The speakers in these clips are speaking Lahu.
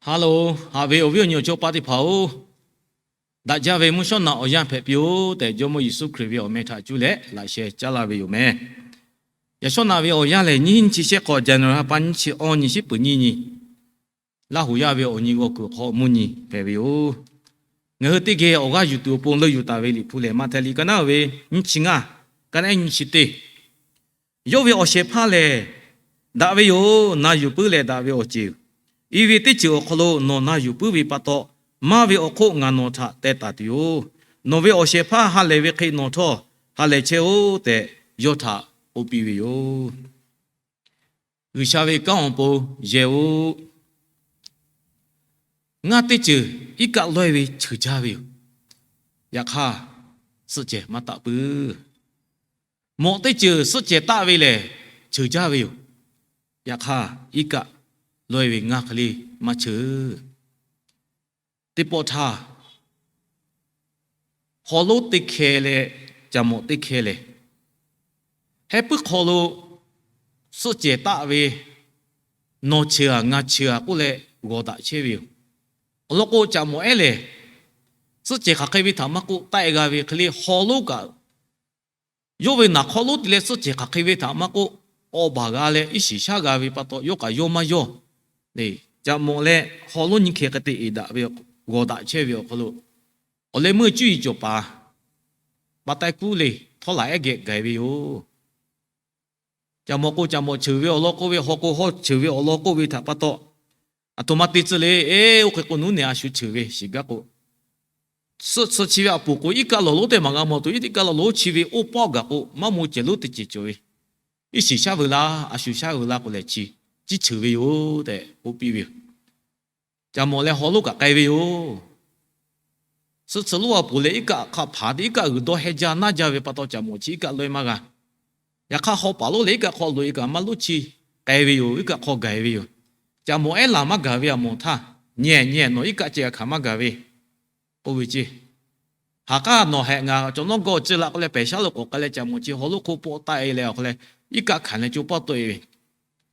Hello, haꞈ ve awˬ viˉ awˬ nyi awˬ chawˇ paˆ teˇ hpaˍ-oˬ, daꞈ jaˇ ve mvuhˇ shawˉ naꞈ awˬ yanˇ hpehꞈ piˇ-oˆ tehꞈ, Jawˇmawˇ Yeˍsuˆ Hkriꞈ ve awˬ meh htaꞈ cuˇ leh laꞈ sheh caˉ laˇ ve yoˬ meh. Yaꞈ shawˉ naꞈ ve awˬ yanˇ lehˬ, nyiˇ hinˉ nyiˇ chi shehˆ hk'awꞈ, January ha pa nyiˇ chi awˇ nyi, shiˉ peuˍ nyiˇ nyi, Laˇ huˍ yaˇ ve awˬ nyi g'aw kuiˬ hk'aw mvuhˇ nyi hpehꞈ ve yoˬ. Ngaˬ hui teˇ geh awˬ g'aˇ yuˬ tuˬ awˬ pon leuˆ yuˬ taˍ ve Liꞈ hpu lehˬ, Maꞈhtehˍ liꞈ ka naˉ ve nyiˇ chi ngaˇ, ka naˉ nyiˇ chi teˇ. Yawˇ ve awˬ shehˍ hpaˇ lehˬ, daꞈ ve yoˬ. Na yuˬ puiˉ leh daꞈ ve awˬ ceˬ-oˬ, i ve teˇ ceuˬ awˬ hk'aw lo nawˬ na yuˬ puiˉ ve pa taw, maˇ ve awˬ hk'oˆ ngaˬ nawˬ htaꞈ teh taˍ tuˬ yoˬ. Nawˬ ve awˬ shehˍ hpaˇ ha lehˬ ve hk'e nawˬ htawˇ ha lehˬ chehˇ-oˆ tehꞈ, yawˇ htaꞈ k'oˆ piˇ ve yoˬ. G'uiˬsha ve kanˉ awˬ pon yehˬ-oˬ, ngaˇ teˇ ceuˬ iˉ kaˆ lawehˇ ve cheuˬ jaˇ ve yoˬ. Yaꞈ hk'aˇ, suhˆ cehˬ maˇ taˆ puiˉ. Mawꞈ teˇ ceuˬ suhˆ cehˬ taˆ ve lehˬ, cheuˬ jaˇ ve yoˬ. Yaꞈ hk'aˇ, iˉ kaˆ lawehˇ ve ngaˇ hk'e le maˇ cheuˬ. Teˇ pawˆ htaˇ, haw lonˉ teˇ hkeh leh caˬ mawꞈ teˇ hkeh lehˬ, heh puiˉ hk'aw lo suhˆ cehˬ taˆ ve, nawˬ cheuˬ-a ngaˬ cheuˬ-a k'oˆ leh g'awˬ daꞈ chehˇ ve yoˬ. Awˬ lawn k'o, caˬ mawꞈ ehˉ lehˬ, suhˆ cehˬ hk'aˬ hk'e ve htaꞈ maˇ k'oˆ, taˆ-e g'a ve hk'e le haw lonˉ kaꞈ, yawˇ ve naˍ hk'awꞈ lonˉ te leh suhˆ cehˬ hk'aˬ hk'e ve htaꞈ maˇ k'oˆ, awˬ baˬ g'a leh iˉ shiˍ shaˉ g'a ve pa taw, yawˇ kaꞈ yawˇ maˇ yawˇ. Caˬ mawꞈ leh haw lonˉ nyiˇ hkeh hk'e te eˍ daꞈ ve, g'awˬ daꞈ chehˇ ve awˬ hk'aw lo, awˬ leh meuˇ cuˇ yiˍ cawˬ paˍ pa taiˇ kuˉ le htawˇ laˬ ehˉ geh gaˬ ve yoˬ. Caˬ mawꞈ k'o caˬ mawꞈ cheuˬ ve awˬ lawn k'oˆ ve, haw k'o haw cheuˬ ve awˬ lawn k'oˆ ve htaꞈ pa taw, aˬ htoꞈ ma te tcuh le. Eˬ, oˇ hk'e k'o nuˉ nehˬ a shu cheuˬ ve shiˍ gaˇ k'o, suhˆ chi ve awˬ poˍ k'o, iˉ kaˆ lawˬ lonˉ teˇ maˬ g'a mawˬ tuˬ, iˉ kaˆ lawˬ lonˉ chi ve oˇ pawˆ gaˬ k'o, maˇ mo cehˬ lonˉ teˇ ceuˬ cawˬ ve, iˉ shiˍ shaˉ veu laˇ, a shu shaˉ veu laˇ k'o lehˬ, chi, chi cheuˬ ve yoˬ tehꞈ k'oˆ piˇ ve yoˬ. Caˬ mawꞈ leh haw lonˉ kaꞈ k'ai ve yoˬ. Suhˆ chi lonˉ awˬ poˍ leh iˉ kaˆ hk'a hpaˍ te iˉ kaˆ g'uiˬ dawˇ heh jaˇ naˇ jaˇ ve pa taw, caˬ mawꞈ chi iˉ kaˆ lawehˇ maˇ g'a. Yaꞈ hk'aˇ, haw paˍ lonˉ lehˬ iˉ kaˆ hk'aw loꞈ-e kaꞈ maˇ lonˉ chi k'ai ve yoˬ. Iˉ kaˆ hk'aw gaˬ-e ve yoˬ. Caˬ mawꞈ ehˉ laˬ maˇ gaˬ ve aˬ mawˬ htaˇ, nyehˬ nyehˬ nawˬ iˉ kaˆ ceh g'a hkanˍ maˇ gaˬ ve k'oˆ ve ceˇ. Haˍ k'aˇ nawˬ hehꞈ ngaˬ cawˬ nawˉ gawˇ ceh laˇ k'oˆ leh pehˬ shaˉ lo k'awꞈ k'ai leh caˬ mawꞈ chi haw lonˉ hk'oˆ pawˆ taˆ-e leh awˬ hk'aw leh, iˉ kaˆ hkanˍ leh co pawˇ tawˆ-e ve.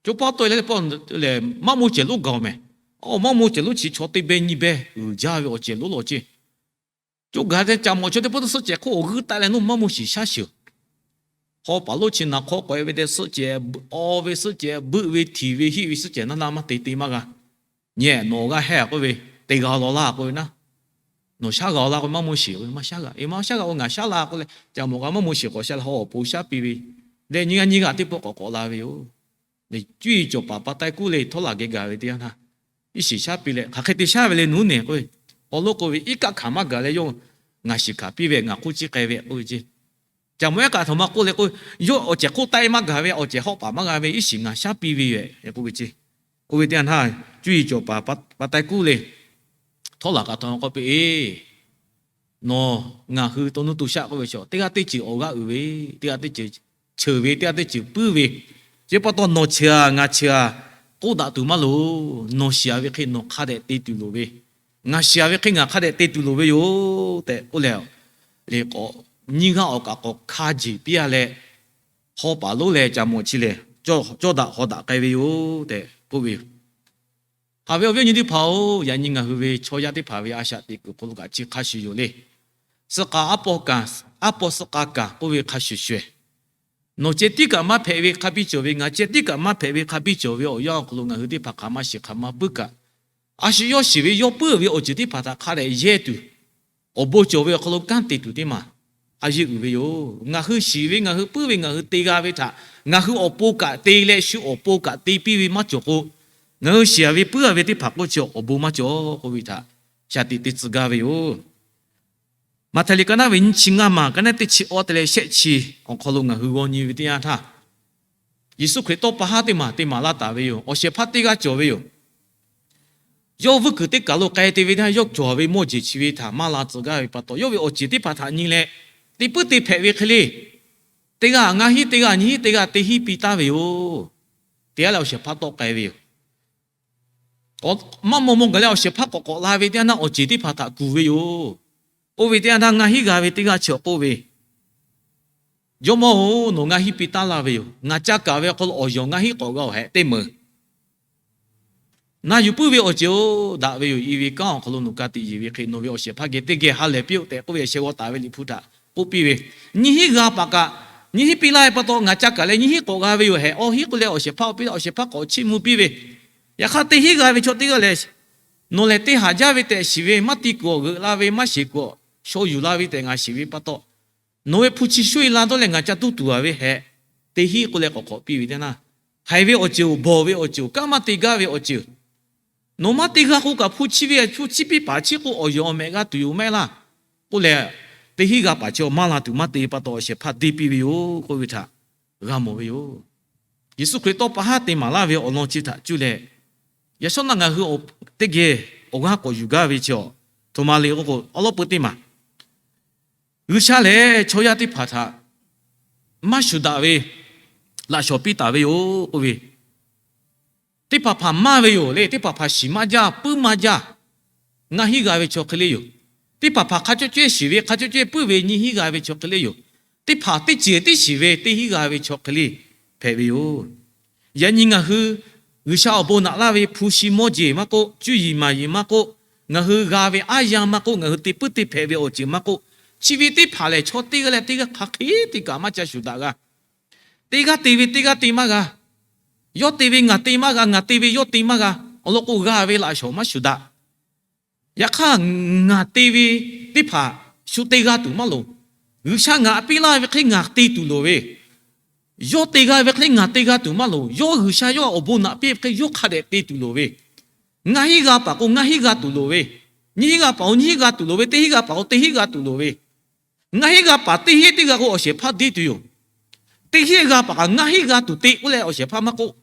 Co pawˇ tawˆ-e leh pawˆ lehˬ, maˇ mo cehˬ lonˉ gaˬ-oˬ mehˬ. Awˬ maˇ mo cehˬ lonˉ chi chaw teˇ behˇ nyiˇ behˇ uiˍ jaˇ ve awˬ cehˬ lonˉ law ceˇ. Co gaˬ te caˬ mawꞈ chaw teˇ pawˆ teˇ suhˆ cehˬ hk'oˆ awˬ g'uiˇ taˆ leh nawˬ maˇ mo shiˍ shaˉ shiˍ-oˬ. Haw paˍ lonˉ chi naˍ hk'awꞈ k'awꞈ-e ve te suhˆ cehˬ, aw ve suhˆ cehˬ, buiˆ ve htiˍ ve hiˆ ve suhˆ cehˬ naˇ naˇ maˇ te te maˇ g'a. Nyehˬ nawˬ g'a heh k'oˆ ve, te g'a law laˇ k'oˆ ve naˉ, nawˬ shaˉ g'a laˇ k'oˆ ve maˇ mo shiˍ-oˬ ve, maˇ shaˉ g'a, e maˇ shaˉ g'a k'o ngaˬ shaˉ la k'oˆ leh, caˬ mawꞈ g'a maˇ mo shiˍ k'awꞈ shaˉ leh haw awˬ pon shaˉ piˇ ve, leh nyiˇ g'aˇ nyiˇ g'aˇ teˇ pawˆ k'awꞈ k'awꞈ la ve yoˬ. Leh cuˇ yiˍ cawˬ paˍ pa taiˇ kuˉ le htawˇ laˬ geh gaˬ ve teˇ yanˇ htaˇ, iˉ shiˍ shaˉ piˇ leh hk'aˬ hk'e te shaˉ ve le nuˉ nehˬ k'oˆ ve, haw lonˉ k'oˆ ve iˉ kaˆ hkanˍ maˇ gaˬ leh yawˇ ngaˬ shiˍ hkanˍ piˇ ve ngaˬ hk'oˆ ciˇ k'ai ve k'oˆ ve ceˇ. Caˬ mawꞈ ehˉ kaꞈ htaꞈ ma k'oˆ leh k'o, yawˇ awˬ cehˬ hk'oˆ taˆ-e maˇ gaˬ ve, awˬ cehˬ hawˆ paˍ maˇ g'a ve, iˉ shiˍ ngaˬ shaˉ piˇ ve yoˬ k'oˆ ve ceˇ. K'oˆ ve teˇ yanˇ htaˇ, cuˇ yiˍ cawˬ paˍ pa taiˇ kuˉ le htawˇ laˬ kaꞈ htaꞈ ma k'oˆ piˇ-e, nawˬ ngaˬ hui to nuˇ to shaˆ k'oˆ ve chaw, teˇ g'aˇ teˇ ceuˬ awˬ g'aˇ uiˍ ve, teˇ g'aˇ teˇ ceuˬ cheuˬ ve, teˇ g'aˇ teˇ ceuˬ puiˉ ve, chi pa taw nawˬ cheuˬ-a ngaˬ cheuˬ-a k'oˆ daꞈ tuˬ maˇ loˍ. Nawˬ shiˍ-a ve hk'e nawˬ hk'a dehꞈ te tuˬ loˍ ve, ngaˬ shiˍ-a ve hk'e ngaˬ hk'a dehꞈ te tuˬ loˍ ve yoˬ tehꞈ k'oˆ leh, le k'awꞈ nyiˇ g'aˇ awˬ kaꞈ k'awꞈ hkanˍ jeˬ piˇ-a leh, haw paˍ lonˉ leh caˬ mawꞈ chi lehˬ, cawˇ daꞈ haw daꞈ k'ai ve yoˬ tehꞈ k'oˆ ve yoˬ. Haꞈ ve awˬ viˉ awˬ nyi teˇ hpaˍ-oˬ, yaꞈ nyi ngaˬ hui ve chaw yaˇ teˇ hpaˍ ve a shaꞈ teꞈ kuiˬ hk'aw lo kaꞈ chi hk'a shuˍ yoˬ le. Suh k'a aˉ pawˇ suh k'a kaꞈ k'oˆ ve hk'a shuˍ shuˍ-ehˍ, nawˬ ceh tiˉ kaꞈ maˇ hpehꞈ ve hk'a biˇ cawˬ ve, ngaˬ ceh tiˉ kaꞈ maˇ hpehꞈ ve hk'a biˇ cawˬ ve awˬ yanˇ awˬ hk'aw lo ngaˬ hui teˇ hpaˍ hk'aˬ ma shiˍ hk'aˬ ma buiˇ kaꞈ, a shu yawˇ shiˍ ve yawˇ puiˉ ve awˬ ceuˬ teˇ hpaˍ htaꞈ hk'a dehꞈ yehˇ tuˬ, awˬ bon cawˬ ve awˬ hk'aw lo kanˉ te tuˬ teˇ maˬ a yeˇ uiˍ ve yoˬ. Ngaˬ hui shiˍ ve ngaˬ hui puiˉ ve ngaˬ hui te g'a ve htaꞈ ngaˬ hui awˬ pon kaꞈ te leh shu awˬ pon kaꞈ te piˇ ve maˇ cawˬ k'o, ngaˬ hui shiˍ-a ve puiˉ-a ve teˇ hpaˍ k'oˆ chi awˬ bon maˇ cawˬ k'oˆ ve htaꞈ shaˍ tiꞈ te tcuh gaˇ ve yoˬ. Maꞈhtehˍ liꞈ ka naˉ ve nyiˇ chi ngaˇ maˬ ka naˉ teˇ chi awˇ te leh shehˆ chi awˬ hk'aw lo ngaˬ hui g'aw nyi ve teˇ yanˇ htaˇ, Yeˍsuˆ Hkriꞈ tawˇ pa haˉ teˇ maˬ te maˍ laˇ taˍ ve yoˬ. Awˬ shehˍ hpaˇ teˇ g'aˇ cawˬ ve yoˬ. Yawˇ vuiˇ kuiˬ teˇ kaˬ lo k'ai te ve htaˇ, yawˇ cawˬ ve mawˇ jeˬ chi ve htaꞈ maˇ la tcuh gaˇ ve pa taw, yawˇ ve awˬ ceˬ teˇ hpaˍ htaꞈ nyi leh, teˇ puiˉ te hpehꞈ ve hk'e le, teˇ g'aˇ ngaˇ hinˉ, teˇ g'aˇ nyiˇ hinˉ, teˇ g'aˇ teˇ hinˉ piˇ taˉ ve yoˬ. Te-a leh awˬ shehˍ hpaˇ tawˆ k'ai ve yoˬ. Maˇ maw maw gaˬ leh awˬ shehˍ hpaˇ k'awꞈ k'awꞈ la ve teˇ yanˇ htaˇ, awˬ ceˬ teˇ hpaˍ htaꞈ kuˬ ve yoˬ. Oˇ ve teˇ yanˇ htaˇ ngaˇ hinˉ g'a ve teˇ g'aˇ chi awˬ k'oˆ ve, Jawˇmawˇ-oˬ, nawˬ ngaˇ hinˉ piˇ taˉ laˇ ve yoˬ. Ngaˬ ca kaˍ ve awˬ hk'aw lo awˬ yawˬ ngaˇ hinˉ k'awꞈ g'a-oˬ hehꞈ teˇ meunˍ. Na yuˬ puiˉ ve awˬ ceuˬ-oˬ, daꞈ ve yoˬ. I ve kanˉ awˬ hk'aw lo nawˬ ka tiꞈ yeˬ ve hk'e nawˬ ve awˬ shehˍ hpaˇ geh teˇ geh ha lehˬ piˇ-oˆ tehꞈ k'oˆ ve, sheh g'aw taˍ ve Liꞈ hpu htaꞈ k'oˆ piˇ ve, nyiˇ hinˉ g'a paˍ kaꞈ, nyiˇ hinˉ piˇ laˇ ve pa taw ngaˬ ca kaꞈ leh nyiˇ hinˉ k'awꞈ g'a ve yoˬ hehꞈ. Awˬ hinˉ k'oˆ leh awˬ shehˍ hpaˇ awˬ piˇ laˇ, awˬ shehˍ hpaˇ k'awꞈ chiˇ mvuh piˇ ve, yaꞈ hk'aˇ teˇ hinˉ g'a ve chaw teˇ g'aˇ lehˬ, nawˬ lehˬ te haˍ jaˇ ve tehꞈ shiˍ ve, maˇ te kuiˬ awˬ g'euꞈ la ve, maˇ sheˍ kuiˬ shaw yuˬ la ve tehꞈ ngaˬ shiˍ ve pa taw, nawˬ ve hpu chi sho-e la dawˇ leh ngaˬ ca tuˇ tuˬ a ve hehꞈ. Teˇ hinˉ k'oˆ leh k'awꞈ k'awꞈ piˇ ve teˇ naˇ, haiˬ ve awˬ ceuˬ-oˬ, bawˬ ve awˬ ceuˬ-oˬ, kanˉ maˇ te gaˇ ve awˬ ceuˬ, nawˬ maˇ te g'a k'o kaꞈ hpu chi ve hpu chi piˇ paˍ chi k'o awˬ yehˬ awˬ mehꞈ g'a tuˬ yoˬ mehˆ laˇ k'oˆ leh, teˇ hinˉ g'a paˍ chi maˇ la tuˬ maˇ te pa taw awˬ shehˍ hpaˇ deˇ piˇ ve yoˬ k'oˆ ve htaꞈ g'a mawˬ ve yoˬ. Yeˍsuˆ Hkriꞈ tawˇ pa haˉ te maˍ laˇ ve awˬ lawn chi htaꞈ cuˇ leh, yaꞈ shawˉ naˆ ngaˬ hui teˇ geh awˬ g'aˇ k'awꞈ yuˬ gaˇ ve chi, aˬ htoꞈ ma le k'oˆ k'o, awˉ lawˉ peu teˇ maˬ, G'uiˬsha lehˬ chaw yaˇ teˇ hpaˍ htaꞈ maˇ shuˍ daꞈ ve laꞈ shawnˍ piˇ taˍ ve yoˬ k'oˆ ve, teˇ hpaˍ hpaˍ maˇ ve yoˬ le. Teˇ hpaˍ hpaˍ shiˍ maˇ jaˇ, puiˉ maˇ jaˇ. Ngaˇ hinˉ g'a ve chaw hk'e le yoˬ. Teˇ hpaˍ hpaˍ hk'a cawˇ cawehˇ shiˍ ve, hk'a cawˇ cawehˇ puiˉ ve nyiˇ hinˉ g'a ve chaw hk'e le yoˬ. Teˇ hpaˍ teˇ ceuˬ tiˉ shiˍ ve, teˇ hinˉ g'a ve chaw hk'e le hpehꞈ ve yoˬ. Yaꞈ nyi ngaˬ hui G'uiˬsha awˬ bon naꞈ laˇ ve hpu shi mawˇ jeˬ maˇ k'oˆ, cuˇ yiˍ maˍ yiˍ maˇ k'oˆ, ngaˬ hui g'a ve aˉ yanˇ maˇ k'oˆ, ngaˬ hui te puiˉ te hpehꞈ ve awˬ ceuˬ maˇ k'oˆ, chi ve teˇ hpaˍ lehˬ chaw teˇ g'aˇ leh teˇ g'aˇ hk'aˬ hk'e te kaꞈ maˇ ca shuˍ daꞈ g'a. Teˇ g'aˇ te ve teˇ g'aˇ te maˇ g'a. Yawˇ te ve ngaˬ te maˇ g'a, ngaˬ te ve yawˇ te maˇ g'a. Awˬ lawn k'o g'a ve laꞈ shawnˍ maˇ shuˍ daꞈ. Yaꞈ hk'aˇ, ngaˬ te ve teˇ hpaˍ shu te g'a tuˬ maˇ loˍ. G'uiˬsha ngaˬ piˇ laˇ ve hk'e ngaˬ te tuˬ loˍ ve, yawˇ te g'a ve hk'e ngaˬ te g'a tuˬ maˇ loˍ. Yawˇ G'uiˬsha yawˇ awˬ bon naꞈ piˇ ve hk'e yawˇ hk'a dehꞈ te tuˬ loˍ ve, ngaˇ hinˉ g'a paˍ k'o ngaˇ hinˉ g'a tuˬ loˍ ve, nyiˇ hinˉ g'a paˍ k'o nyiˇ hinˉ g'a tuˬ loˍ ve, teˇ hinˉ g'a paˍ k'o teˇ hinˉ g'a tuˬ loˍ ve, ngaˇ hinˉ g'a paˍ teˇ hinˉ teˇ g'a k'o awˬ shehˍ hpaˇ deˇ tuˬ yoˬ. Teˇ hinˉ g'a paˍ kaꞈ ngaˇ hinˉ g'a tuˬ te k'oˆ leh awˬ shehˍ hpaˇ maˇ k'oˆ,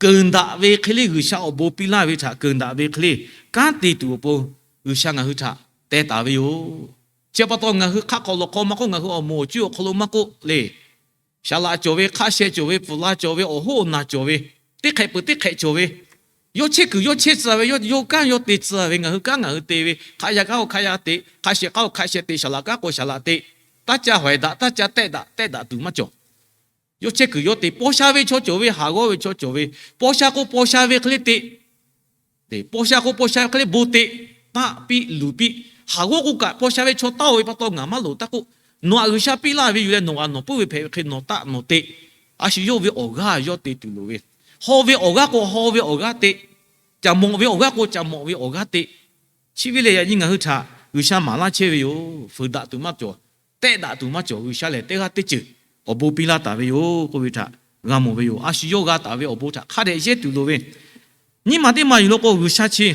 keunˍ daꞈ ve hk'e le G'uiˬsha awˬ bon piˇ laˇ ve htaꞈ keunˍ daꞈ ve hk'e le kanˉ te tuˬ awˬ pon G'uiˬsha ngaˬ hui htaꞈ teh taˍ ve yoˬ. Chi pa taw ngaˬ hui hk'aˆ hk'aw lawˬ hk'aw maˇ k'oˆ, ngaˬ hui awˬ moˍ awˬ cuˇ awˬ hk'aw lo maˇ k'oˆ le, saˍ laꞈ cawˬ ve, hk'a sheh cawˬ ve, pfuhˍ la cawˬ ve, awˬ hoˉ awˬ naˬ cawˬ ve, teˇ hk'ehꞈ peuˬ teˇ hk'ehꞈ cawˬ ve, yawˇ chehˇ kuiˬ yawˇ chehˇ tcuh ve, yawˇ kanˉ yawˇ te tcuh ve, ngaˬ hui kanˉ ngaˬ hui te ve, hk'a yaˇ kanˉ k'o hk'a yaˇ te, hk'a sheh kanˉ k'o hk'a sheh te, saˍ laꞈ kanˉ k'o saˍ laꞈ te, taˇ ca hawehˬ daꞈ, taˇ ca tehˆ daꞈ, tehˆ daꞈ tuˬ maˇ cawˬ. Yawˇ chehˇ kuiˬ yawˇ te, paw sha ve chaw cawˬ ve, haˍ g'awˇ ve chaw cawˬ ve, paw sha k'o paw sha ve hk'e le te, paw sha k'o paw sha ve hk'e le bon te, taˆ piˇ luˬ piˇ. Haˍ g'awˇ k'o kaꞈ paw sha ve chaw taˇ-oˬ ve pa taw ngaˬ maˇ loˍ taˇ k'oˆ. Nawˬ htaꞈ G'uiˬsha piˇ laˇ ve yuˬ leh nawˬ g'a nawˬ puiˉ ve hpehꞈ ve hk'e nawˬ taˆ nawˬ te. A shu yawˇ ve awˬ g'aˇ yawˇ te tuˬ loˍ ve, haw ve awˬ g'aˇ k'o haw ve awˬ g'aˇ te, caˬ mawꞈ ve awˬ g'aˇ k'o caˬ mawꞈ ve awˬ g'aˇ te. Chi ve lehˬ yaꞈ nyi ngaˬ hui htaꞈ G'uiˬsha maˍ laˇ chehˇ ve yoˬ. Fuiˍ daꞈ tuˬ maˇ cawˬ, tehˆ daꞈ tuˬ maˇ cawˬ. G'uiˬsha lehˬ teˇ g'aˇ teˇ ceuˬ awˬ bon piˇ laˇ taˍ ve yoˬ k'oˆ ve htaꞈ g'a mawˬ ve yoˬ. A shu yawˇ g'a taˍ ve awˬ bon htaꞈ hk'a dehꞈ yehˇ tuˬ loˍ ve, nyiˇ ma teˇ ma yuˬ lo k'o G'uiˬsha chi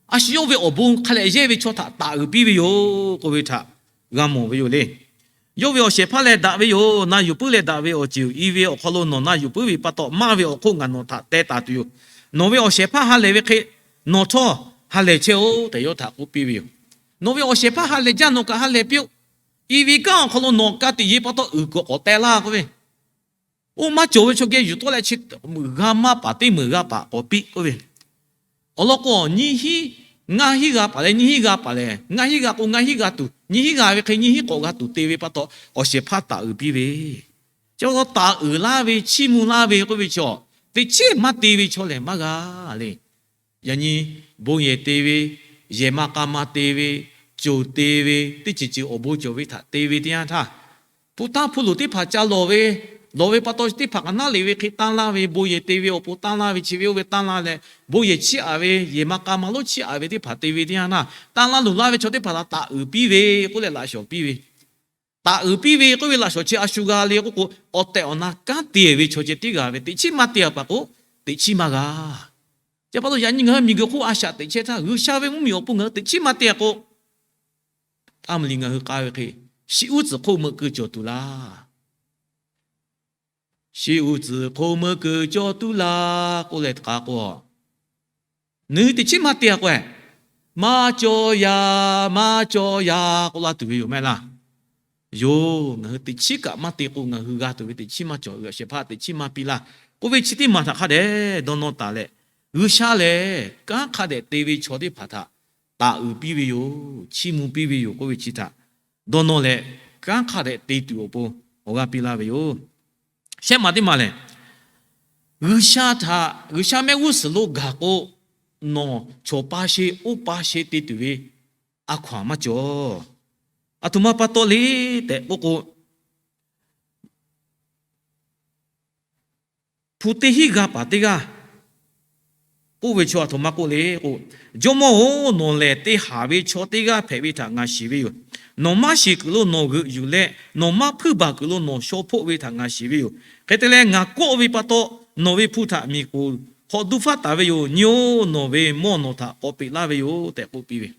a shu yawˇ ve awˬ bon hk'a dehꞈ yehˇ ve chaw htaꞈ taˍ uiˍ piˇ ve yoˬ k'oˆ ve htaꞈ g'a mawˬ ve yoˬ le. Yawˇ ve awˬ shehˍ hpaˇ lehˬ daꞈ ve yoˬ. Na yuˬ puiˉ leh daꞈ ve awˬ ceuˬ, i ve awˬ hk'aw lo nawˬ na yuˬ puiˉ ve pa taw maˇ ve awˬ hk'oˆ ngaˬ nawˬ htaꞈ teh taˍ tuˬ yoˬ. Nawˬ ve awˬ shehˍ hpaˇ ha lehˬ ve hk'e nawˬ htawˇ ha lehˬ chehˇ-oˆ tehꞈ yawˇ htaꞈ k'oˆ piˇ ve yoˬ. Nawˬ ve awˬ shehˍ hpaˇ ha lehˬ jaˇ, nawˬ kaꞈ ha lehˬ piˇ-oˆ. I ve kanˉ awˬ hk'aw lo nawˬ ka tiꞈ yeˬ pa taw uiˍ kuiˬ k'awꞈ teh laˇ k'oˆ ve, oˇ maˇ cawˬ ve chaw geh yuˬ tawˆ leh chi g'a maˇ paˍ teˇ meunˍ g'a paˍ k'awꞈ piˇ k'oˆ ve, awˬ lawn k'o nyiˇ hinˉ, ngaˇ hinˉ g'a paˍ leh nyiˇ hinˉ g'a paˍ lehˬ, ngaˇ hinˉ g'a k'o ngaˇ hinˉ g'a tuˬ, nyiˇ hinˉ g'a ve hk'e nyiˇ hinˉ k'awꞈ g'a tuˬ te ve pa taw, awˬ shehˍ hpaˇ taˍ uiˍ piˇ ve, chi pa taw taˍ uiˍ laˇ ve, chiˇ mvuh laˇ ve k'oˆ ve chaw, teꞈ chiˉ maˇ te ve chaw lehˬ maˇ g'a le. Yaꞈ nyi bon yehˬ te ve, yehˬ ma k'a ma te ve, coˬ te ve, teˇ ceuˬ ceuˬ awˬ bon cawˬ ve htaꞈ te ve teˇ yanˇ htaˇ, hpu tanˇ hpu loˍ teˇ hpaˍ ca lawˬ ve, lawˬ ve pa taw teˇ hpaˍ kaꞈ naˉ le ve hk'e tanˇ laˇ ve, bon yehˬ te ve awˬ pon tanˇ laˇ ve, chi ve oˇ ve tanˇ laˇ leh, bon yehˬ chiˇ aꞈ ve, yehˬ ma k'a ma lonˉ chiˇ aꞈ ve teˇ hpaˍ te ve teˇ yanˇ htaˇ, tanˇ laˇ loˍ laˇ ve chaw teˇ hpaˍ htaꞈ taˍ uiˍ piˇ ve k'oˆ leh laꞈ shawnˍ piˇ ve, taˍ uiˍ piˇ ve k'oˆ ve laꞈ shawnˍ chi a shu g'a le k'oˆ k'o, awˬ tehˬ awˬ na kanˉ te ve chaw ceh tiˉ g'a ve, teꞈ chiˉ maˇ te-a pa k'o, teꞈ chiˉ maˇ g'a. Chi pa taw yaꞈ nyi ngaˬ hui miˬguiˬ hk'oˆ a shaꞈ teꞈ chehˇ htaˇ, G'uiˬsha ve mvuhˇmiˬ awˬ pon ngaˬ hui teꞈ chiˉ maˇ te-a k'o, a mvuhˇ liꞈ ngaˬ hui k'a ve hk'e, shi uˉ tcuhˍ hk'oˆ meuꞈ keu cawˬ tuˬ laˇ. Shi uˉ tcuhˍ hk'oˆ meuꞈ keu cawˬ tuˬ laˇ k'oˆ leh k'a k'o, nawˬ hui teꞈ chiˉ maˇ te-a k'o, maˇ cawˬ yaˇ, maˇ cawˬ yaˇ k'oˆ laˇ tuˬ ve yoˬ mehˆ laˇ. Yoˬ, ngaˬ hui teꞈ chiˉ kaꞈ maˇ te k'o, ngaˬ hui g'a tuˬ ve teꞈ chiˉ maˇ cawˬ. Awˬ shehˍ hpaˇ teꞈ chiˉ maˇ piˇ laˇ k'oˆ ve chi teˇ maˬ htaꞈ hk'a dehꞈ dawˇ nawˇ taˍ leh, G'uiˬsha lehˬ kanˉ hk'a dehꞈ te ve chaw teˇ hpaˍ htaꞈ taˍ uiˍ piˇ ve yoˬ, chiˇ mvuh piˇ ve yoˬ k'oˆ ve chi htaꞈ dawˇ nawˇ leh, kanˉ hk'a dehꞈ te tuˬ awˬ pon awˬ g'aˇ piˇ laˇ ve yoˬ. Shehˆ maˬ teˇ maˬ lehˬ, G'uiˬsha htaꞈ, G'uiˬsha mehˆ g'uˇ suhˍ lo gaˬ k'o, nawˬ chaw pa she oˇ pa she te tuˬ ve a hkaw-anˬ maˇ cawˬ. Aˬ htoꞈ ma pa taw le tehꞈ k'oˆ k'o, hpu teˇ hinˉ g'a paˍ teˇ g'aˇ k'oˆ ve chaw aˬ htoꞈ ma k'oˆ le k'o, Jawˇmawˇ-oˬ, nawˬ lehˬ te haˍ ve chaw teˇ g'aˇ hpehꞈ ve htaꞈ ngaˬ shiˍ ve yoˬ. Nawˬ maˇ shiˍ kuiˬ lo nawˬ g'euꞈ yuˬ leh, nawˬ maˇ hpuiˇ baˬ kuiˬ lo nawˬ shaw hpoˆ ve htaꞈ ngaˬ shiˍ ve yoˬ. Hk'e te leh, ngaˬ kawˆ ve pa taw, nawˬ ve hpu htaꞈ miˬ k'oˍ hk'awꞈ duˇ faˉ taˍ ve yoˬ. Nyi-oˬ, nawˬ ve mawˇ nawˬ htaꞈ k'awꞈ peꞈ laˇ ve yoˬ tehꞈ k'oˆ piˇ ve.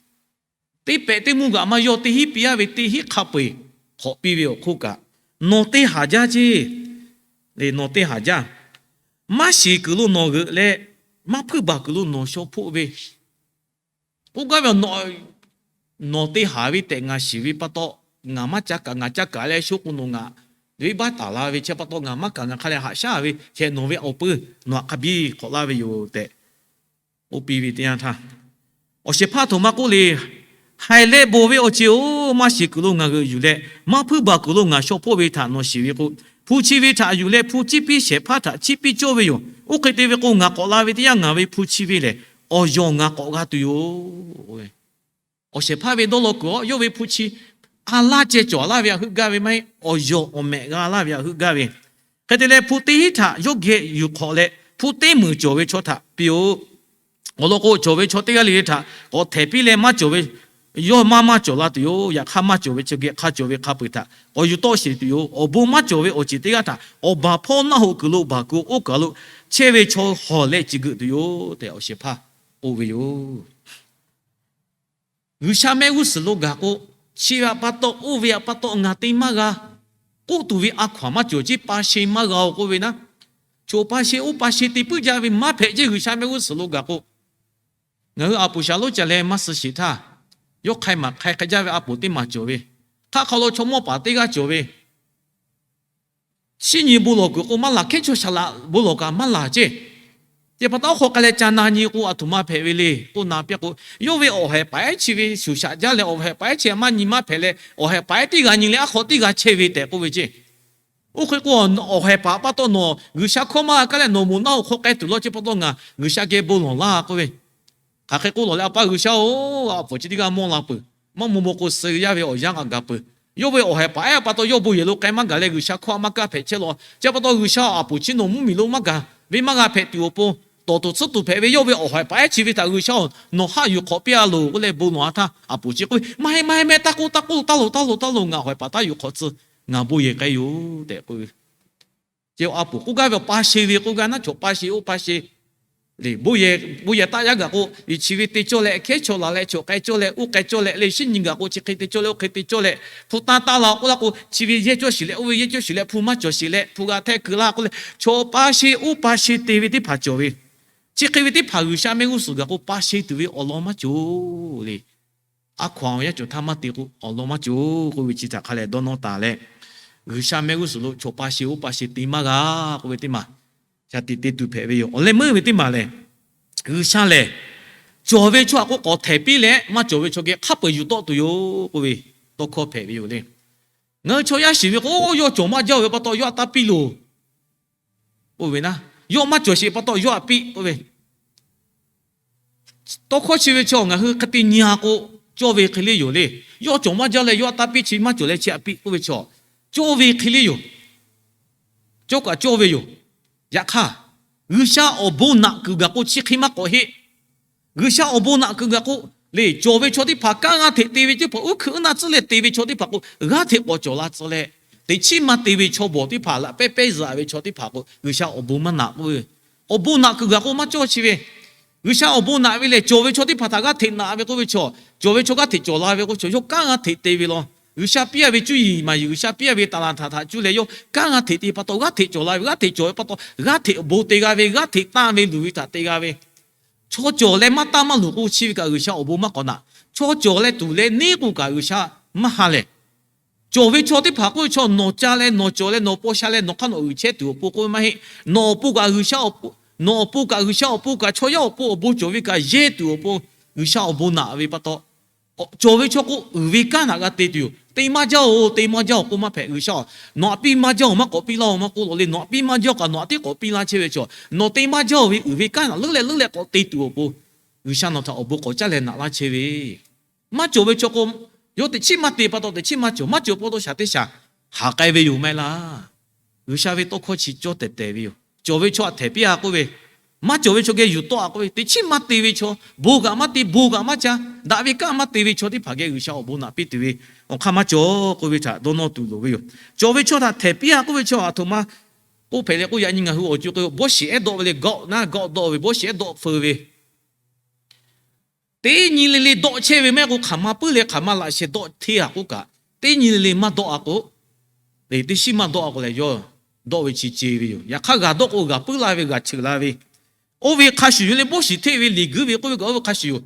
Teˇ pehꞈ teˇ mvuhˇ g'aꞈ maˇ yawˇ teˇ hinˉ piˇ-a ve teˇ hinˉ hk'a peu-eˬ hk'awꞈ piˇ ve awˬ hk'oˆ kaꞈ, nawˬ te haˍ jaˇ ceˇ. Nawˬ te haˍ jaˇ. Maˇ shiˍ kuiˬ lo nawˬ g'euꞈ leh, maˇ hpuiˇ baˬ kuiˬ lo nawˬ shaw hpoˆ ve k'oˆ gaˇ ve, nawˬ te haˍ ve tehꞈ ngaˬ shiˍ ve pa taw, ngaˬ maˇ ca kaꞈ, ngaˬ ca kaꞈ leh sho k'o nawˬ ngaˬ venˇbaˆ taˍ la ve chi pa taw, ngaˬ maˇ kaꞈ ngaˬ hk'a leh haꞈ shaˉ ve hk'e, nawˬ ve awˬ pui nawˬ htaꞈ hk'a biˇ hk'awꞈ laˇ ve yoˬ tehꞈ k'oˆ piˇ ve teˇ yanˇ htaˇ, awˬ shehˍ hpaˇ aˬ htoꞈ ma k'oˆ le. Haiˬ leh bon ve awˬ ceˬ-oˬ, maˇ shiˍ kuiˬ lo ngaˬ g'euꞈ yuˬ leh, maˇ hpuiˇ baˬ kuiˬ lo ngaˬ shaw hpoˆ ve htaꞈ nawˬ shiˍ ve k'o, hpu chi ve htaꞈ yuˬ leh hpu ciˇ piˇ shehˍ hpaˇ htaꞈ ciˇ piˇ cawˇ ve yoˬ. Oˇ hk'e te ve k'o, ngaˬ k'awꞈ la ve teˇ yanˇ ngaˬ ve hpu chi ve lehˬ, awˬ yawˬ ngaˬ k'awꞈ g'a tuˬ yoˬ. Awˬ shehˍ hpaˇ ve dawˇ law kuiˬ-oˬ, yawˇ ve hpu chi a laˇ ceh cawˬ laˇ ve htaꞈ heuˆ gaˇ ve maˇ heˆ, awˬ yawˬ awˬ mehꞈ g'a laˇ ve htaꞈ heuˆ gaˇ ve. Hk'e te leh, hpu teˇ hinˉ htaꞈ yawˇ geh yuˬ hk'awꞈ leh, hpu teˇ meunˍ cawˬ ve chaw htaꞈ piˇ-oˆ. Awˬ lawn k'o, cawˬ ve chaw teˇ g'aˇ le le htaꞈ k'awꞈ htehˍ piˇ leh maˇ cawˬ ve, yawˇ maˇ maˇ cawˬ la tuˬ yoˬ. Yaꞈ hk'aˇ, maˇ cawˬ ve chi geh hk'a cawˬ ve hk'a peu-eˬ htaꞈ k'awꞈ yuˬ tawˆ sheˍ tuˬ yoˬ. Awˬ bon maˇ cawˬ ve awˬ ceuˬ teˇ g'aˇ htaꞈ awˬ baˬ hpawˇ naˆ hoꞈ kuiˬ lo baˬ kuiˬ oˇ kaˬ lo chehˇ ve chaw hawˬ leh ciˬ geuꞈ tuˬ yoˬ tehꞈ, awˬ shehˍ hpaˇ k'oˆ ve yoˬ. G'uiˬsha mehˆ g'uˇ suhˍ lo gaˬ k'o, chi ve pa taw, oˇ ve pa taw ngaˬ te maˇ g'a k'oˆ tuˬ ve a hkaw-anˬ maˇ cawˬ ceˇ. Pa she maˇ g'a-oˬ k'oˆ ve naˉ, chaw pa she oˇ pa she te puiˉ jaˇ ve maˇ hpehꞈ ceˇ. G'uiˬsha mehˆ g'uˇ suhˍ lo gaˬ k'o, ngaˬ hui a poˍ shaˍ lonˉ ca leh maˇ suh sheˍ htaˇ, yawˇ hk'ai maˍ hk'ai hk'a jaˇ ve a poˍ teˇ maˬ cawˬ ve, hk'aˆ hk'aw lo chaw mawˇ paˍ teˇ g'aˇ cawˬ ve, shinˉ nyi bon lawˬ kuiˬ k'o maˇ laˬ, hkehˉ chaw shaˍ laꞈ bon lawˬ kaꞈ maˇ laˬ ceˇ. Chi pa taw, oˇ hk'aw k'ai leh ca na nyi k'o, aˬ htoꞈ ma hpehꞈ ve le k'oˆ na piˇ k'o, yawˇ ve awˬ haiˬ paˍ ehˉ chi ve shuˍ shaꞈ jaˇ leh, awˬ haiˬ paˍ ehˉ chi maˇ nyi maˇ hpehꞈ leh, awˬ haiˬ paˍ ehˉ teˇ g'aˇ nyi leh aˉ hk'aw teˇ g'aˇ chehˇ ve tehꞈ k'oˆ ve ceˇ. Oˇ hk'e k'o, awˬ haiˬ paˍ pa taw nawˬ G'uiˬsha hkawˇ maˇ g'a kaˇ leh nawˬ moˍ naˆ hoꞈ hk'aw k'ai tuˬ law, chi pa taw ngaˬ G'uiˬsha geh bon lawˬ laˇ k'oˆ ve. Hk'aˬ hk'e k'oˆ lawˬ leh, A pa G'uiˬsha-oˬ, a poˍ chi teˇ g'aˇ mawˇ la peuˬ. Maˇ maw maw k'o, suh yaˇ ve awˬ yanˇ g'a gaˬ peuˬ. Yawˇ ve awˬ haiˬ paˍ ehˉ pa taw yawˇ bon yehˬ lo k'ai maˇ gaˬ leh, G'uiˬsha hkawˇ a maˇ kaˇ hpehꞈ chehˇ law. Chi pa taw G'uiˬsha a poˍ chi nawˬ mvuhˇmiˬ lo maˇ gaˬ ve maˇ g'a hpehꞈ tuˬ awˬ pon, tawˍ tuˬ tsuhˉ tuˬ hpehꞈ ve yawˇ ve awˬ haiˬ paˍ ehˉ chi ve htaꞈ G'uiˬsha-oˬ, nawˬ haˆ yuˬ hk'awꞈ piˇ-a loˬ k'oˆ leh bon lawˬ-a htaˇ, a poˍ chi k'oˆ ve, Maˇ heˆ, maˇ heˆ, maˇ heˆ, taˇ k'oˆ, taˇ k'oˆ, taˇ loˍ, taˇ loˍ, taˇ loˍ, ngaˬ awˬ haiˬ paˍ taˇ yuˬ hk'awꞈ tcuh, ngaˬ bon yehˬ k'ai yoˬ tehꞈ k'oˆ ve. Chi a poˍ k'oˆ gaˇ ve, Pa she ve k'oˆ gaˇ naˉ, chaw pa she oˇ pa she le, bon yehˬ taˆ yaˇ gaˬ k'o, chi ve te cawˇ leh, hkehˉ chaw laˬ leh, chaw k'ai cawˇ leh, oˇ k'ai cawˇ leh, le shinˉ nyi gaˬ k'o, chi hk'e te cawˇ leh, oˇ hk'e te cawˇ leh, hpu tanˇ taˇ la k'oˆ laˇ k'o, chi ve yehˇ cawˇ sheˍ leh, oˇ ve yehˇ cawˇ sheˍ leh, hpu maˇ cawˬ sheˍ leh, hpu g'a htehˇ keu laˇ k'oˆ leh, chaw pa she oˇ pa she te ve teˇ hpaˍ cawˬ ve. Chi hk'e ve teˇ hpaˍ G'uiˬsha mehˆ g'uˇ suhˍ gaˬ k'o, pa she tuˬ ve awˬ lawn maˇ cawˬ le. A hkaw-anˬ awˬ yanˇ cawˬ htaˇ maˇ te k'o, awˬ lawn maˇ cawˬ k'oˆ ve chi htaꞈ hk'a leh dawˇ nawˇ taˍ leh, G'uiˬsha mehˆ g'uˇ suhˍ lo chaw pa she oˇ pa she te maˇ g'a k'oˆ ve teˇ maˬ, shaˍ tiꞈ te tuˬ hpehꞈ ve yoˬ. Awˬ leh meuˇ ve teˇ maˬ lehˬ, G'uiˬsha lehˬ cawˬ ve chaw htaꞈ k'oˆ k'awꞈ htehˍ piˇ leh, maˇ cawˬ ve chaw geh hk'a peu-eˬ yuˬ tawˆ tuˬ yoˬ k'oˆ ve tawˇ hkawˇ hpehꞈ ve yoˬ le. Ngaˬ hui chaw yaˇ shiˍ ve k'o, yawˇ cawˬ maˇ jaˇ ve pa taw yawˇ htaꞈ taˇ piˇ loˬ k'oˆ ve naˉ, yawˇ maˇ cawˬ sheˍ pa taw yawˇ htaꞈ piˇ k'oˆ ve, tawˇ hkawˇ chi ve chaw ngaˬ hui hk'e te nyi-a k'o, cawˇ ve hk'e le yoˬ le. Yawˇ cawˬ maˇ jaˇ leh yawˇ htaꞈ taˇ piˇ, chi maˇ cawˬ leh chi htaꞈ piˇ k'oˆ ve chaw, cawˇ ve hk'e le yoˬ. Cawˇ kaꞈ cawˇ ve yoˬ. Yaꞈ hk'aˇ, G'uiˬsha awˬ bon naꞈ kuiˬ gaˬ k'o chi hk'e maˇ k'awꞈ heˆ. G'uiˬsha awˬ bon naꞈ kuiˬ gaˬ k'o, le cawˬ ve chaw teˇ hpaˍ kanˉ g'a hteꞈ te ve teˇ hpaˍ, uˉ hkuiꞈ uˉ naˆ tcuhˉ leh te ve chaw teˇ hpaˍ k'o, g'aˇ hteꞈ k'awꞈ cawˬ la tcuh leh, teꞈ chiˉ maˇ te ve chaw bawˬ teˇ hpaˍ laꞈ pehˉ pehˉ zuhꞈ ve chaw teˇ hpaˍ k'o, G'uiˬsha awˬ bon maˇ naꞈ k'oˆ ve. Awˬ bon naꞈ kuiˬ gaˬ k'o maˇ cawˇ chi ve, G'uiˬsha awˬ bon naꞈ ve lehˬ, cawˬ ve chaw teˇ hpaˍ htaꞈ g'aˇ hteꞈ naꞈ ve k'oˆ ve chaw, cawˬ ve chaw g'aˇ hteꞈ cawˬ la ve k'o, chaw yawˇ kanˉ g'a hteꞈ te ve law. G'uiˬsha piˇ-a ve cuˇ yiˍ maˍ yiˍ, G'uiˬsha piˇ-a ve taˍ laˬ htaꞈ htaꞈ cuˇ leh yawˇ kanˉ g'a hteꞈ te pa taw g'aˇ hteꞈ cawˬ la ve, g'aˇ hteꞈ cawˬ ve pa taw g'aˇ hteꞈ awˬ bon te g'a ve, g'aˇ hteꞈ tanˇ ve luˬ ve htaꞈ te g'a ve. Chaw cawˬ leh maˇ tanˇ maˇ luˬ k'o, chi ve kaꞈ G'uiˬsha awˬ bon maˇ k'awꞈ naꞈ. Chaw cawˬ leh tuˬ leh neˉ k'o kaꞈ G'uiˬsha maˇ ha lehˬ. Cawˬ ve chaw teˇ hpaˍ k'oˆ ve chaw, nawˬ ca leh nawˬ cawˬ leh nawˬ paw sha leh nawˬ hk'aˇ nawˬ uiˍ chehˇ tuˬ awˬ pon k'oˆ ve maˇ heˆ. Nawˬ awˬ pon kaꞈ G'uiˬsha awˬ pon, nawˬ awˬ pon kaꞈ G'uiˬsha awˬ pon kaꞈ chaw yaˇ awˬ pon awˬ bon cawˬ ve kaꞈ yehˇ tuˬ awˬ pon, G'uiˬsha awˬ bon naꞈ ve pa taw, Cawˬ ve chaw k'o, uiˍ ve kanˉ htaꞈ g'a te tuˬ yoˬ. Te maˇ jaˇ-oˬ, te maˇ jaˇ-oˬ k'oˆ maˇ hpehꞈ. G'uiˬsha, nawˬ htaꞈ piˇ maˇ jaˇ-oˬ, maˇ k'awꞈ piˇ laˇ-oˬ maˇ k'oˆ law le. Nawˬ htaꞈ piˇ maˇ jaˇ kaꞈ nawˬ htaꞈ tiˉ k'awꞈ piˇ laˇ chehˇ ve chaw, nawˬ te maˇ jaˇ-oˬ ve uiˍ ve kanˉ htaꞈ leuˉ leh leuˉ leh k'awꞈ te tuˬ awˬ pon, G'uiˬsha nawˬ htaꞈ awˬ bon k'awꞈ caˇ leh naꞈ laˇ chehˇ ve. Maˇ cawˬ ve chaw k'o, yawˇ teꞈ chiˉ maˇ te pa taw teꞈ chiˉ maˇ cawˬ. Maˇ cawˬ pa taw shaˍ teˇ shaˍ haˍ k'ai ve yoˬ maˇ heˆ laˇ. G'uiˬsha ve tawˇ hkawˇ chi cawˇ tehˬ tehˬ ve yoˬ. Cawˬ ve chaw htaꞈ hteˍ piˇ-a k'oˆ ve, maˇ cawˬ ve chaw geh yuˬ tawˆ-a k'oˆ ve, teꞈ chiˉ maˇ te ve chaw, bon kaꞈ maˇ te, bon kaꞈ maˇ caˇ, daꞈ ve kanˉ maˇ te ve chaw teˇ hpaˍ geh G'uiˬsha awˬ bon naꞈ piˇ tuˬ ve awˬ hk'aˇ maˇ cawˬ k'oˆ ve htaꞈ dawˇ nawˇ tuˬ loˍ ve yoˬ. Cawˬ ve chaw htaꞈ hteˍ piˇ-a k'oˆ ve chaw aˬ htoꞈ ma k'oˆ hpehꞈ leh k'oˆ, yaꞈ nyi ngaˬ hui awˬ co k'o bawˇ shiˍ ehˉ dawˆ ve le, gawˆ naˉ gawˆ dawˆ ve, bawˇ shiˍ ehˉ dawˆ feu ve, teˇ nyi le le dawˆ chehˇ ve maˇ heˆ k'o, hk'aˬ ma puiˉ leh hk'aˬ ma laꞈ sheh dawˆ hteˇ-a k'oˆ kaꞈ, teˇ nyi le le maˇ dawˆ-a k'o, teˇ shiˉ maˇ dawˆ-a k'o leh yawˇ dawˆ ve chi ce ve yoˬ. Yaꞈ hk'aˇ g'aꞈ dawˆ k'o g'aꞈ puiˉ la ve, g'aꞈ cheuˬ la ve, oˇ ve hk'a shuˍ yoˬ le. Bawˇ shiˍ hteˇ ve liꞈ guiˇ ve k'oˆ ve kaꞈ oˇ ve hk'a shuˍ yoˬ.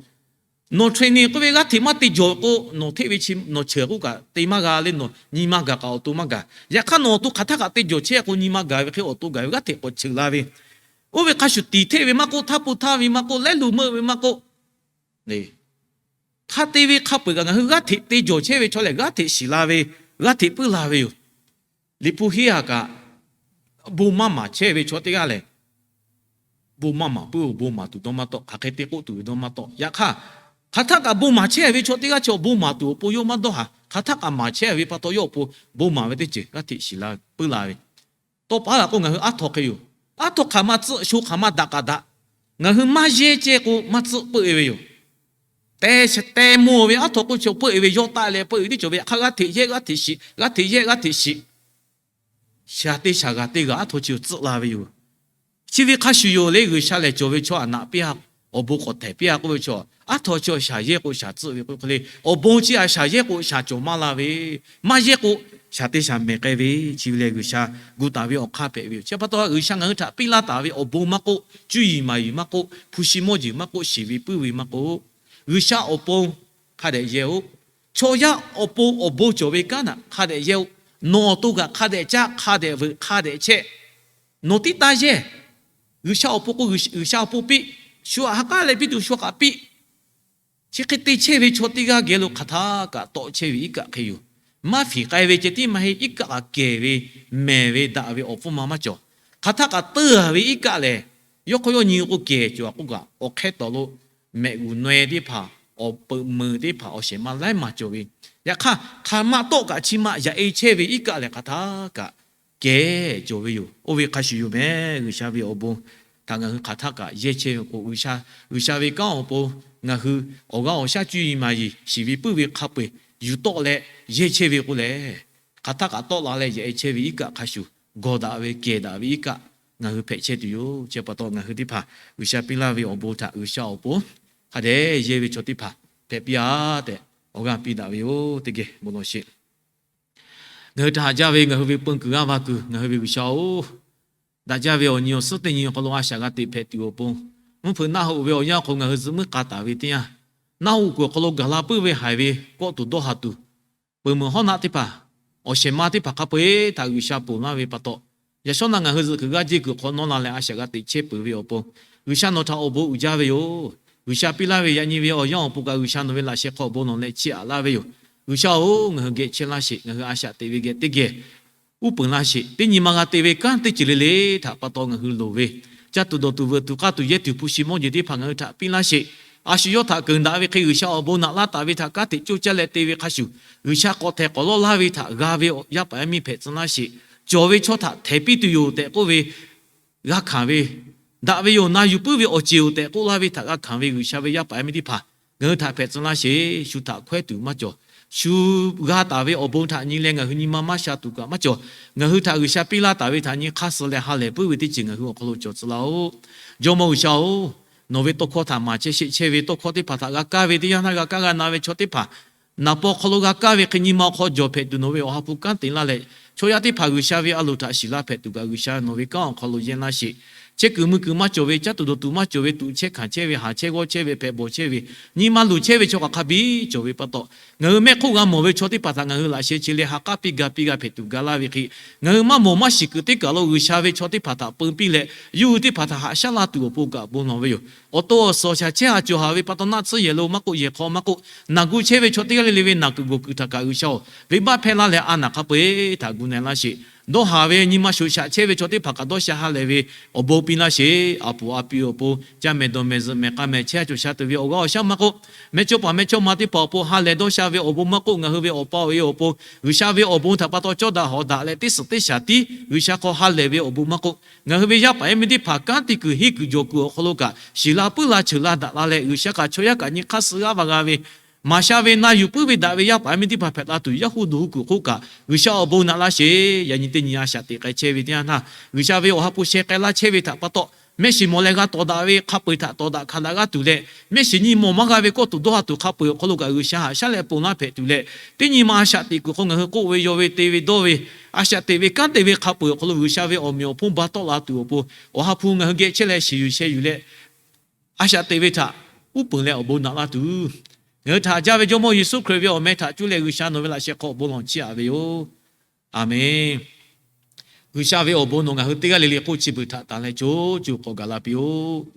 Nawˬ hteꞈ neˬ k'oˆ ve g'aˇ hteꞈ maˇ te jawˬ k'o, nawˬ hteˇ ve chi nawˬ cheuˬ k'oˆ kaꞈ te maˇ g'a le, nawˬ nyi ma gaˬ kaꞈ awˬ to maˇ gaˬ. Yaꞈ hk'aˇ nawˬ awˬ to hk'aˬ htaˇ kaꞈ te jawˬ chehˇ k'o, nyi ma gaˬ ve hk'e awˬ to gaˬ ve g'aˇ hteꞈ k'awꞈ cheuˬ la ve, oˇ ve hk'a shuˍ tiˍ hteˇ ve maˇ k'oˆ, htaˇ pu htaˇ ve maˇ k'oˆ, lehˉ lu meuˆ ve maˇ k'oˆ, hk'a te ve hk'a peu-eˬ kaꞈ ngaˬ hui g'aˇ hteꞈ te jawˬ chehˇ ve chaw lehˬ, g'aˇ hteꞈ shiˍ la ve, g'aˇ hteꞈ puiˉ la ve yoˬ. Liꞈ hpu henˇ-a kaꞈ, bon maˇ maˍ chehˇ ve chaw teˇ g'aˇ lehˬ, bon maˇ maˍ puiˉ-oˬ. Bon maˍ tuˬ dawˇ maˇ tawˆ. Hk'aˬ hk'e te k'oˆ tuˬ ve dawˇ maˇ tawˆ. Yaꞈ hk'aˇ, hk'aˬ htaˇ kaꞈ bon maˍ chehˇ ve chaw teˇ g'aˇ chi awˬ bon maˍ tuˬ awˬ pon yawˇ maˇ dawˇ haˍ. Hk'aˬ htaˇ kaꞈ maˍ chehˇ ve pa taw yawˇ awˬ pon bon maˍ ve teˇ ceuˬ g'aˇ hteꞈ shiˍ la puiˉ la ve. Tawˇ pa laꞈ k'o ngaˬ hui aˉ htaw hk'e yoˬ. Aˉ htaw hk'aˬ ma tcuhˆ, sho hk'aˬ ma daꞈ kaꞈ daꞈ, ngaˬ hui maˇ yehˇ ceh k'o maˇ tcuhˆ peuˆ-e ve yoˬ. Te, te mawˬ ve aˉ htaw k'oˆ chi peuˆ-e ve, yawˇ taˆ leh peuˆ-e ve teˇ cawˬ ve. Yaꞈ hk'aˇ g'aˇ hteꞈ yehˇ g'aˇ hteꞈ shiˍ, g'aˇ hteꞈ yehˇ g'aˇ hteꞈ shiˍ, shaˍ teˇ shaˍ g'aꞈ teˇ g'aꞈ aˉ htaw chi tcuhˆ la ve yoˬ. Chi ve hk'a shuˍ yoˬ le. G'uiˬsha lehˬ cawˬ ve chaw htaꞈ naꞈ piˇ-a, awˬ bon k'awꞈ hteˍ piˇ-a k'oˆ ve chaw, aˉ htaw chi shaˍ yehˇ k'o shaˍ tcuhˆ ve k'oˆ hk'e le. Awˬ bon chi htaꞈ shaˍ yehˇ k'o shaˍ cawˬ maˇ la ve, maˇ yehˇ k'o shaˍ teˇ shaˍ mehˬ k'ai ve, chi ve lehˬ G'uiˬsha gu taˍ ve awˬ hk'aˇ hpehꞈ ve yoˬ. Chi pa taw G'uiˬsha ngaˬ hui htaꞈ piˇ laˇ taˍ ve awˬ bon maˇ k'oˆ, cuˇ yiˍ maˍ yiˍ maˇ k'oˆ, hpu shi mawˇ jeˬ maˇ k'oˆ, shiˍ ve puiˉ ve maˇ k'oˆ, G'uiˬsha awˬ pon hk'a dehꞈ yehˇ-oˆ. Chaw yaˇ awˬ pon awˬ bon cawˬ ve kanˉ htaꞈ hk'a dehꞈ yehˇ-oˆ. Nawˬ awˬ to kaꞈ hk'a dehꞈ caˆ, hk'a dehꞈ veuꞈ, hk'a dehꞈ chehˇ. Nawˬ tiˉ taˇ yehˇ. G'uiˬsha awˬ pon k'o G'uiˬsha awˬ pon piˇ, shu htaꞈ ha k'aˉ leh piˇ tuˬ shu htaꞈ piˇ. Chi hk'e te chehˇ ve chaw teˇ g'aˇ geh lo hk'aˬ htaˇ kaꞈ tawˆ chehˇ ve iˉ kaˆ hk'e yoˬ. Maˇ fiˍ k'ai ve ceh tiˉ maˇ heˆ. Iˉ kaˆ kaꞈ kehˬ ve, mehˬ ve, daꞈ ve awˬ pfuhˇ ma maˇ cawˬ. Hk'aˬ htaˇ kaꞈ teuˇ-a ve iˉ kaˆ lehˬ, yawˇ hk'aw yawˇ nyi k'o kehˬ cawˬ-a k'oˆ kaꞈ, awˬ hk'ehˇ tawˍ lo mehꞈ g'uˬ naweh teˇ hpaˍ, awˬ peuꞈ meuˍ teˇ hpaˍ, awˬ shehˍ ma laiˉ maˬ cawˬ ve. Yaꞈ hk'aˇ hk'aˬ ma tawˆ kaꞈ chi ma yaꞈ-e chehˇ ve iˉ kaˆ lehˬ hk'aˬ htaˇ kaꞈ kehˬ cawˬ ve yoˬ. Oˇ ve hk'a shuˍ yoˬ mehˬ. G'uiˬsha ve awˬ bon htaꞈ ngaˬ hui hk'aˬ htaˇ kaꞈ yehˇ chehˇ ve k'o, G'uiˬsha ve kanˉ awˬ pon ngaˬ hui awˬ g'aˇ awˬ shaˉ cuˇ yiˍ maˍ yiˍ shiˍ ve puiˉ ve hk'a peu-eˬ yuˬ tawˆ leh yehˇ chehˇ ve k'o lehˬ, hk'aˬ htaˇ kaꞈ tawˆ la leh yaꞈ-e chehˇ ve iˉ kaˆ hk'a shuˍ, gawˬ daꞈ ve kehˬ daꞈ ve iˉ kaˆ ngaˬ hui hpehꞈ chehˇ tuˬ yoˬ. Chi pa taw ngaˬ hui teˇ hpaˍ G'uiˬsha piˇ laˇ ve awˬ bon htaꞈ G'uiˬsha awˬ pon hk'a dehꞈ yehˇ ve chaw teˇ hpaˍ hpehꞈ piˇ-a tehꞈ awˬ g'aˇ piˇ daꞈ ve yoˬ. Teˇ geh bon lawˬ sheˍ. Ngaˬ hui htaꞈ haꞈ jaˇ ve ngaˬ hui ve peu kuiˬ g'aˇ va kuiˬ ngaˬ hui ve G'uiˬsha-oˬ, daꞈ jaˇ ve awˬ nyi awˬ suhˉ teˇ nyi awˬ hk'aw lo a shaꞈ g'a teꞈ hpehꞈ tuˬ awˬ pon, mvuhˇ hpeuꞈ naˆ hoꞈ ve awˬ yanˇ awˬ hk'aw lo ngaˬ hui zuhꞈ muiˉ k'a taˍ ve teˇ yanˇ, naˆ hoꞈ kuiˬ awˬ hk'aw lo gaˬ la puiˉ ve haiˬ ve kawˆ tuˬ dawˇ haˍ tuˬ, peuˬ meuˬ hawˉ naˆ teˇ hpaˍ, awˬ shehˍ ma teˇ hpaˍ hk'a peu-eˬ htaꞈ G'uiˬsha ponˬ laˇ ve pa taw, yaꞈ shawˉ naˆ ngaˬ hui zuhꞈ kuiˬ g'aˇ jeˇ kuiˬ hk'aw nawˇ la leh a shaꞈ g'a teꞈ chehˇ peuˬ ve awˬ pon, G'uiˬsha nawˬ htaꞈ awˬ bon uiˍ jaˇ ve yoˬ. G'uiˬsha piˇ laˇ ve yaꞈ nyi ve awˬ yanˇ awˬ pon kaꞈ G'uiˬsha nawˬ ve laꞈ sheh hk'aw awˬ bon nawˬ leh chiˇ aꞈ laˇ ve yoˬ. G'uiˬsha-oˬ, ngaˬ hui geh chehˇ laˇ sheˍ. Ngaˬ hui a shaꞈ teꞈ ve geh teˇ geh uˉ peunˍ laˇ sheˍ. Teˇ nyi ma g'a te ve kanˉ teˇ ceuˬ le le htaꞈ pa taw ngaˬ hui loˍ ve, caˇ tuˬ dawˬ tuˬ veuꞈ tuˬ k'aˇ tuˬ yehˇ tuˬ hpu shi mawˇ jeˬ teˇ hpaˍ ngaˬ hui htaꞈ piˇ laˇ sheˍ. A shu yawˇ htaꞈ keunˍ daꞈ ve hk'e G'uiˬsha awˬ bon naꞈ laˇ taˍ ve htaꞈ kanˉ hteꞈ coˇ caˇ leh te ve hk'a shuˍ, G'uiˬsha k'awꞈ htehˍ k'awꞈ lawˇ laˇ ve htaꞈ g'a ve yaˇ paˍ yaˇ miˇ hpehꞈ tcuh laˇ sheˍ. Cawˬ ve chaw htaꞈ htehˍ piˇ tuˬ yoˬ tehꞈ k'oˆ ve g'a hkanˍ ve, daꞈ ve yoˬ, na yuˬ puiˉ ve awˬ ceˬ-oˬ tehꞈ k'oˆ laˇ ve htaꞈ g'a hkanˍ ve G'uiˬsha ve yaˇ paˍ yaˇ miˇ teˇ hpaˍ, ngaˬ hui htaꞈ hpehꞈ tcuh laˇ sheˍ. Shu htaꞈ hkawehˉ tuˬ maˇ cawˬ. Shu g'a taˍ ve awˬ bon htaꞈ nyi leh ngaˬ hui nyi ma maˇ sha tuˬ kaꞈ maˇ cawˬ. Ngaˬ hui htaꞈ G'uiˬsha piˇ laˇ taˍ ve htaꞈ nyi hk'aˇ suh leh ha lehˬ puiˉ ve teˇ ceuˬ ngaˬ hui awˬ hk'aw lo cawˬ tcuh laˇ-oˆ. Jawˇmawˇ G'uiˬsha-oˬ, nawˬ ve tawˇ hkawˇ htaꞈ maˍ chehˇ sheˆ chehˇ ve tawˇ hkawˇ teˇ hpaˍ htaꞈ g'a kaˇ ve teˇ yanˇ htaˇ g'a kaˇ g'a na ve chaw teˇ hpaˍ, naˍ paw hk'aw lo g'a kaˇ ve hk'e nyi ma awˬ hk'aw jawˬ hpehꞈ tuˬ nawˬ ve awˬ ha hpu kanˉ te laˇ leh, chaw yaˇ teˇ hpaˍ G'uiˬsha ve a loˍ htaꞈ shiˍ laˇ hpehꞈ tuˬ kaꞈ G'uiˬsha nawˬ ve kanˉ awˬ hk'aw lo yehˇ laˇ sheˍ. chehˇ kuiˬ mui kuiˬ maˇ cawˬ ve, caˉ tuˬ dawˬ tuˬ maˇ cawˬ ve, tuꞈ chehˇ hkanˍ chehˇ ve, haˍ chehˇ g'awˇ chehˇ ve, hpehꞈ bawˬ chehˇ ve, nyi ma luˬ chehˇ ve chaw kaꞈ hk'a biˇ cawˬ ve pa taw, ngaˬ hui mehˆ hk'oˆ g'a mawˬ ve chaw teˇ hpaˍ htaꞈ ngaˬ hui laꞈ sheh chi leh ha k'aˉ piˇ ga piˇ g'a hpehꞈ tuˬ ga laˇ ve hk'e, ngaˬ hui maˇ mawˬ maˇ shiˍ kuiˬ teˇ kaˬ lo G'uiˬsha ve chaw teˇ hpaˍ htaꞈ peu piˇ leh, yawˇ hui teˇ hpaˍ htaꞈ haꞈ shaˉ la tuˬ awˬ pon kaꞈ bon lawˬ ve yoˬ. Awˬ to awˬ suhˍ awˬ shaˍ chehˇ ha cawˬ haˍ ve pa taw, naˆ tsuhˇ yehˬ lo maˇ k'oˆ, yehˬ hk'aw maˇ k'oˆ, naˬ gu chehˇ ve chaw teˇ g'aˇ le le ve naˬ kuiˬ gawˬ kuiˬ htaꞈ kaꞈ G'uiˬsha-oˬ, venˇbaˆ hpehˇ laˇ leh a naˬ hk'a peu-eˬ htaꞈ gu na-e laˇ sheˍ. Dawˇ haˍ ve nyi ma shoꞈ shaꞈ chehˇ ve chaw teˇ hpaˍ kaꞈ dawˇ sha ha lehˬ ve awˬ bon piˇ laˇ sheˍ. A puˍ a pi awˬ pon, caˇ mehˍ dawˬ mehˍ zuhꞈ mehˍ k'a mehˍ chehˇ ha cawˬ sha tuˬ ve awˬ g'aˇ awˬ shaˉ maˇ k'oˆ, mehˆ cawˇ paˍ mehˆ cawˇ ma teˇ hpaˍ awˬ pon ha lehˬ dawˇ sha ve awˬ bon maˇ k'oˆ, ngaˬ hui ve awˬ pa awˬ e awˬ pon, G'uiˬsha ve awˬ bon htaꞈ pa taw cawˇ daꞈ hawˍ daꞈ leh teˇ suhˍ teˇ shaˍ tiˉ G'uiˬsha hk'aw ha lehˬ ve awˬ bon maˇ k'oˆ, ngaˬ hui ve yaˇ paˍ yaˇ miˇ teˇ hpaˍ kanˉ te kuiˬ henˇ kuiˬ jawˬ kuiˬ awˬ hk'aw lo kaꞈ shiˍ la puiˉ la cheuˬ la daꞈ la leh, G'uiˬsha kaꞈ chaw yaˇ kaꞈ nyi hk'aˇ suh g'aˇ va g'a ve, maˍ sha ve na yuˬ puiˉ ve daꞈ ve yaˇ paˍ yaˇ miˇ teˇ hpaˍ hpehꞈ la tuˬ, yaˇ hu duˬ hu kuiˬ hk'oˆ kaꞈ G'uiˬsha awˬ bon naꞈ laˇ sheˍ. Yaꞈ nyi teˇ nyi a shaꞈ teꞈ k'ai chehˇ ve teˇ yanˇ htaˇ, G'uiˬsha ve awˬ ha hpu sheh k'ai laˇ chehˇ ve htaꞈ pa taw, mehˆ shiˍ mawˬ leh g'a tawˍ daꞈ ve hk'a peu-eˬ htaꞈ tawˍ daꞈ hkanˍ daꞈ g'aˇ tuˬ leh, mehˆ shiˍ nyi mawˬ maˇ g'a ve kawˇ tuˬ dawˇ ha tuˬ hk'a peu-eˬ awˬ hk'aw lo kaꞈ G'uiˬsha haꞈ shaˉ leh ponˬ laˇ hpehꞈ tuˬ leh, teˇ nyi ma a shaꞈ teꞈ kuiˬ hk'aw ngaˬ hui k'oˆ ve yaw ve te ve dawˇ ve, a shaꞈ teꞈ ve kanˉ te ve hk'a peu-eˬ awˬ hk'aw lo G'uiˬsha ve awˬ meꞈ awˬ hponˇ ba tawˆ la tuˬ awˬ pon, awˬ ha hpu ngaˬ hui geh chehˇ leh shiˍ yuˬ sheh yuˬ leh, a shaꞈ teꞈ ve htaꞈ uˉ peunˍ leh awˬ bon naꞈ laˇ tuˬ, ngaˬ hui htaꞈ haꞈ jaˇ ve Jawˇmawˇ Yeˍsuˆ Hkriꞈ ve awˬ meh htaꞈ cuˇ leh G'uiˬsha nawˬ ve laꞈ sheh hk'aw awˬ bon lawˬ chiˇ aꞈ ve yoˬ. Aˍmenˍ. G'uiˬsha ve awˬ bon nawˬ ngaˬ hui teˇ g'aˇ le le k'oˆ chi beuꞈ htaꞈ tanˬ leh co co k'awꞈ gaˬ la piˇ-oˆ.